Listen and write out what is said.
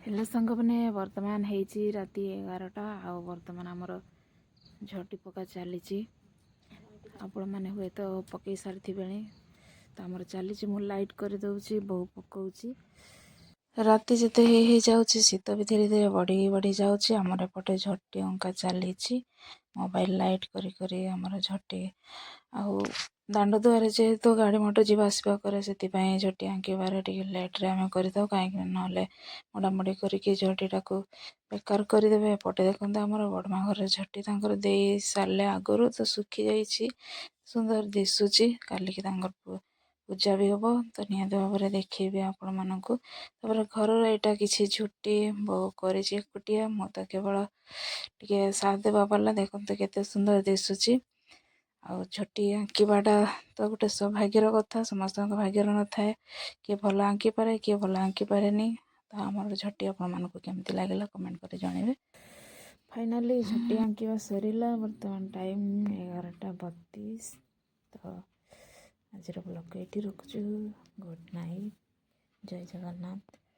Hello ସାଙ୍ଗମାନେ, ବର୍ତ୍ତମାନ ହେଇଛି ରାତି 11ଟା ଆଉ ବର୍ତ୍ତମାନ ଆମର ଝୋଟି ପକା ଚାଲିଛି। ଆପଣମାନେ ହୁଏତ ପକେଇ ସାରିଥିବେଣି। ତ ଆମର ଚାଲିଛି, ମୁଁ ଲାଇଟ୍ କରିଦେଉଛି, ବୋଉ ପକଉଛି। ରାତି ଯେତେ ହେଇ ହେଇଯାଉଛି, ଶୀତ ବି ଧୀରେ ଧୀରେ ବଢ଼ି ବଢ଼ି ଯାଉଛି। ଆମର ଏପଟେ ଝୋଟି ଅଙ୍କା ଚାଲିଛି, ମୋବାଇଲ ଲାଇଟ୍ କରି କରି ଆମର ଝୋଟି। ଆଉ ଦାଣ୍ଡ ଦୁଆରେ ଯେହେତୁ ଗାଡ଼ି ମଟର ଯିବା ଆସିବା କରେ, ସେଥିପାଇଁ ଝୋଟି ଆଙ୍କିବାରେ ଟିକେ ଲେଟ୍ରେ ଆମେ କରିଥାଉ, କାହିଁକିନା ନହେଲେ ମୋଡ଼ାମୋଡ଼ି କରିକି ଝୋଟିଟାକୁ ବେକାର କରିଦେବେ। ଏପଟେ ଦେଖନ୍ତୁ, ଆମର ବଡ଼ମା ଘରେ ଝୋଟି ତାଙ୍କର ଦେଇ ସାରିଲେ ଆଗରୁ, ତ ଶୁଖିଯାଇଛି, ସୁନ୍ଦର ଦିଶୁଛି। କାଲିକି ତାଙ୍କର ପୂଜା ବି ହେବ, ତ ନିହାତି ଭାବରେ ଦେଖେଇବି ଆପଣମାନଙ୍କୁ। ତାପରେ ଘରର ଏଇଟା କିଛି ଝୋଟି ବୋଉ କରିଛି ଏକୁଟିଆ, ମୁଁ ତ କେବଳ ଟିକେ ସାଥ ଦେବା ପାଲା। ଦେଖନ୍ତୁ କେତେ ସୁନ୍ଦର ଦିଶୁଛି। ଆଉ ଝୋଟି ଆଙ୍କିବାଟା ତ ଗୋଟେ ସୌଭାଗ୍ୟର କଥା, ସମସ୍ତଙ୍କ ଭାଗ୍ୟରେ ନଥାଏ। କିଏ ଭଲ ଆଙ୍କିପାରେ, କିଏ ଭଲ ଆଙ୍କିପାରେନି। ତ ଆମର ଝୋଟି ଆପଣମାନଙ୍କୁ କେମିତି ଲାଗିଲା, କମେଣ୍ଟ କରି ଜଣାଇବେ। ଫାଇନାଲି ଝୋଟି ଆଙ୍କିବା ସରିଲା। ବର୍ତ୍ତମାନ ଟାଇମ୍ 11ଟା 32। ତ ଆଜିର ବ୍ଲଗ୍ ଏଇଠି ରଖୁଛୁ। Good night, Jay Jagannath.